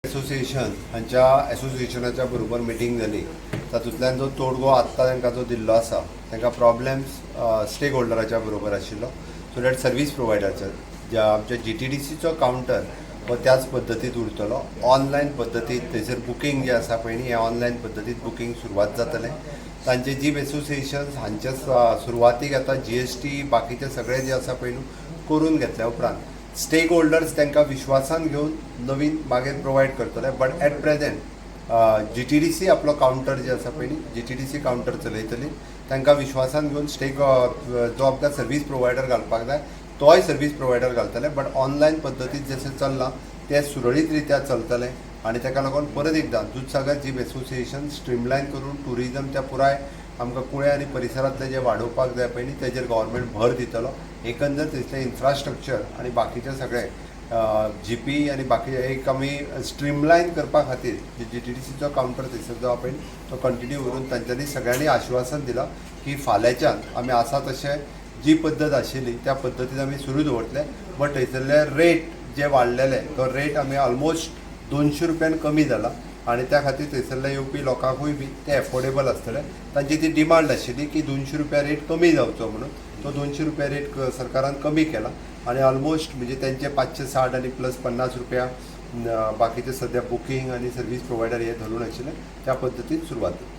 Association हांच्या एसोसिएशनाच्या बरोबर meeting जाली. तातूंतल्यान जो तोडगो आत्तां तांकां जो दिल्लो आसा, तांकां प्रॉब्लेम्स स्टेक होल्डराच्या बरोबर आशिल्लो, सो that service प्रोवायडराच्या ज्या आमच्या जीटीडीसीचो कावंटर हो त्याच पद्दतीत उरतलो. ऑनलायन पद्दतीत थंयसर बुकींग जें आसा पळय न्ही, हें ऑनलायन पद्दतीत बुकींग सुरवात जातलें. तांचे जीप एसोसिएशन्स हांचे सुरवातीक आतां जीएसटी बाकीचे सगळे जे आसा पळय न्हू करून घेतल्या उपरांत स्टेक होल्डर्स तांकां विश्वासान घेवन नवीन मागीर प्रोवायड करतले. बट एट प्रेझेंट जीटीडीसी आपलो कावंटर जे आसा पळय न्ही, जीटीडीसी कावंटर चलयतली. तांकां विश्वासान घेवन स्टेक जो आमकां सर्वीस प्रोवायडर घालपाक जाय तोय सर्वीस प्रोवायडर घालतले. बट ऑनलायन पद्दतीत जशें चल्लां तें सुरळीत रित्या चलतलें आनी ताका लागून परत एकदां दुदसागर जीप एसोसिएशन स्ट्रीमलायन करून टुरिजम त्या पुराय आमकां कुळे आनी परिसरांतलें जें वाडोवपाक जाय पळय न्ही, तेजेर गव्हर्मेंट भर दितलो. एकंदर थंयसरलें इन्फ्रास्ट्रक्चर आनी बाकीचें सगळें जीपी आनी बाकी एक आमी स्ट्रीमलायन करपा खातीर जीटीडीसीचो कावंटर थंयसर जो आहा पळय तो कंटिन्यू उरून तांच्यांनी सगळ्यांनी आश्वासन दिलां की फाल्यांच्यान आमी आसा तशें जी पद्दत आशिल्ली त्या पद्दतीन आमी सुरू दवरतले. बट थंयसरले रेट जे वाडलेले तो रेट आमी ऑलमोस्ट 200 रुपयान कमी जाला आनी त्या खातीर थंयसरले येवपी लोकांकूय बी ते एफोर्डेबल आसतले. तांची ती डिमांड आशिल्ली की 200 रुपया रेट कमी जावचो म्हणून. तो 200 रुपया रेट सरकारान कमी केला आनी ऑलमोस्ट म्हणजे तेंचे 560 आनी प्लस 50 रुपया बाकीचे सद्या बुकींग आनी सर्वीस प्रोवायडर हे धरून आशिल्ले त्या पद्दतीन सुरवात जाली.